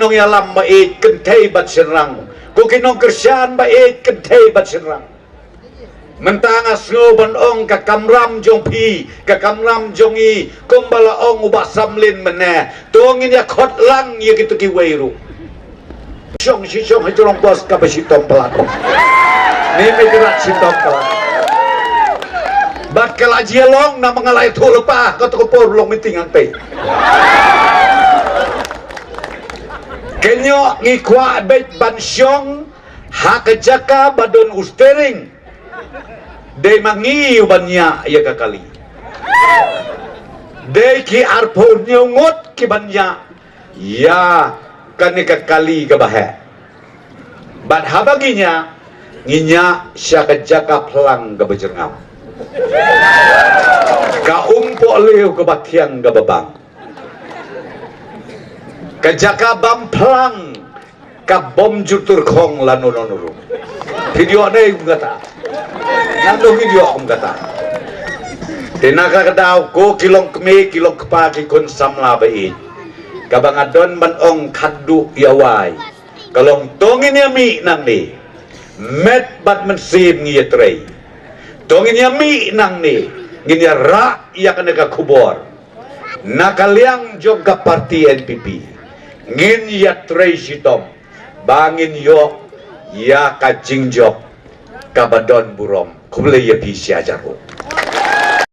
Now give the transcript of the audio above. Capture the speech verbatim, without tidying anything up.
nongïalam ba ïeit kynthei bad shynrang. Ko ki nongkyrshan ba ïeit kynthei bad shynrang. Mynta nga sngew ban ong ka kamram jong phi, ka kamram jong i, kumba la ong u Bah Samlin mynne. To ngin ïa khot lang ïa kito kiwei ruh. Shong shi shong ha jrong bos kaba shitom palat. Ni me krat shitom palat. Bad ka la jia long na ma nga la ïathuh lypa kato ka por long meeting hangtei. Kynnoh ngi kwah beit ban shong ha ka jaka ba don u steering. Dei ma ngi u ban ñiah ïa ka kali. Dei ki arphew hynñiew ngut ki ban ñiah ïa kane ka kali kaba heh. Bad haba ngi ñiah, ngi ñiah sha ka jaka phlang kaba jyrngam. Ka umpohliew kaba thiang kaba bang. Ka jaka bam phlang ka bym ju tyrkhong lano lano ruh. Phi ïoh ne kum kata. Ngan dong phi ïoh kum kata. Te na ka daw ko ki long kmie ki long kpa ki khun samla ba ïeit. Kaba nga don ban ong khatduh ïa wai. Ka long to ngin ïa mih nangne. Met bad mynsiem ngi ïa trei. To ngin ïa mih nangne. Ngin ïa rah ïa kane ka khubor. Na ka liang jong ka parti N P P ngin ïa trei shitom ba ngin ïoh ïa ka jingjop kaba don burom. Khublei ïa phi sha hajar.